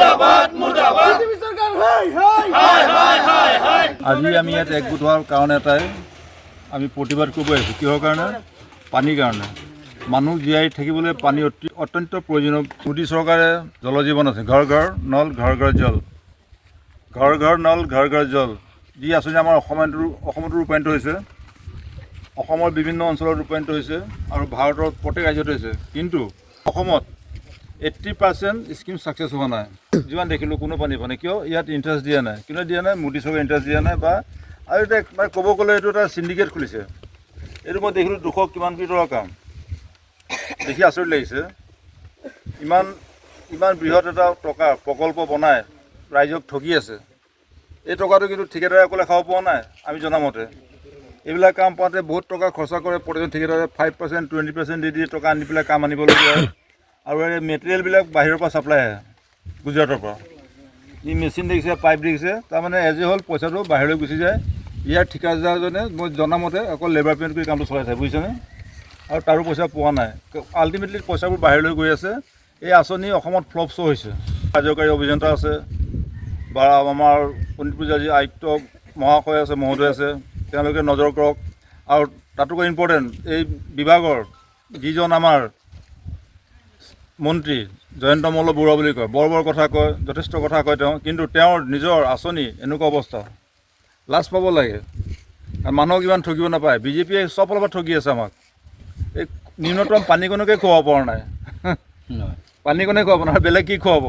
মুৰ্দাবাদ, মুৰ্দাবাদ। বিজেপি চৰকাৰ হায় হায়। আজি আমি ইয়াত একগোট হোৱাৰ কাৰণ এটাই, আমি প্ৰতিবাদ কৰিব আহিছোঁ। কিহৰ কাৰণে? পানীৰ কাৰণে। মানুহ জীয়াই থাকিবলৈ পানী অতি অত্যন্ত প্ৰয়োজনীয়। মোদী চৰকাৰে জল জীৱন আছে, ঘৰ ঘৰ নল ঘৰ ঘৰ জল, ঘৰ ঘৰ নল ঘৰ ঘৰ জল যি আঁচনি আমাৰ অসমতো ৰূপায়িত হৈছে, অসমৰ বিভিন্ন অঞ্চলত ৰূপায়িত হৈছে আৰু ভাৰতৰ প্ৰত্যেক ৰাজ্যতে হৈছে। কিন্তু অসমত 80% স্কিম ছাকচেছ হোৱা নাই। যিমান দেখিলোঁ, কোনো পানী পোৱা নাই। কিয়? ইয়াত ইণ্টাৰেষ্ট দিয়া নাই। কোনে দিয়া নাই? মোদী চৰকাৰে ইণ্টাৰেষ্ট দিয়া নাই। বা আৰু এতিয়া মানে ক'ব গ'লে এইটো এটা চিণ্ডিকেট খুলিছে। এইটো মই দেখিলোঁ, 200 কিমান কোটি টকাৰ কাম, দেখি আচৰিত লাগিছে। ইমান ইমান বৃহৎ এটা টকা প্ৰকল্প বনাই ৰাইজক ঠগি আছে। এই টকাটো কিন্তু ঠিকাদাৰে অকলে খাব পোৱা নাই। আমি জনামতে এইবিলাক কাম পাওঁতে বহুত টকা খৰচা কৰে। প্ৰতিজন ঠিকাদাৰে 5%, 20% দি দি টকা আনি পেলাই কাম আনিবলগীয়া হয়। আৰু এই মেটেৰিয়েলবিলাক বাহিৰৰ পৰা ছাপ্লাই আহে, গুজৰাটৰ পৰা। ই মেচিন দেখিছে, পাইপ দেখিছে, তাৰমানে এজ এ হ'ল পইচাটো বাহিৰলৈ গুচি যায়। ইয়াৰ ঠিকাদাৰজনে মই জনামতে অকল লেবাৰ পেমেণ্ট কৰি কামটো চলাই থাকে, বুজিছেনে? আৰু তাৰো পইচা পোৱা নাই। আল্টিমেটলি পইচাবোৰ বাহিৰলৈ গৈ আছে। এই আঁচনি অসমত ফ্লপ শ্ব' হৈছে। কাৰ্যকাৰী অভিযন্তা আছে বা আমাৰ শোণিতপুৰ জিলাৰ যি আয়ুক্ত মহাশয় আছে, মহোদয় আছে, তেওঁলোকে নজৰ কৰক। আৰু তাতোকৈ ইম্পৰ্টেণ্ট, এই বিভাগৰ যিজন আমাৰ মন্ত্ৰী জয়ন্ত মল্ল বৰুৱা বুলি কয়, বৰ বৰ কথা কয়, যথেষ্ট কথা কয় তেওঁ, কিন্তু তেওঁৰ নিজৰ আঁচনি এনেকুৱা অৱস্থা, লাজ পাব লাগে। কাৰণ মানুহক ইমান ঠগিব নাপায়। বিজেপিয়ে চব ফালৰ পৰা ঠগি আছে আমাক। এই ন্যূনতম পানীকণকে খুৱাব পৰা নাই, পানীকণে খুৱাব নহয়, বেলেগ কি খুৱাব?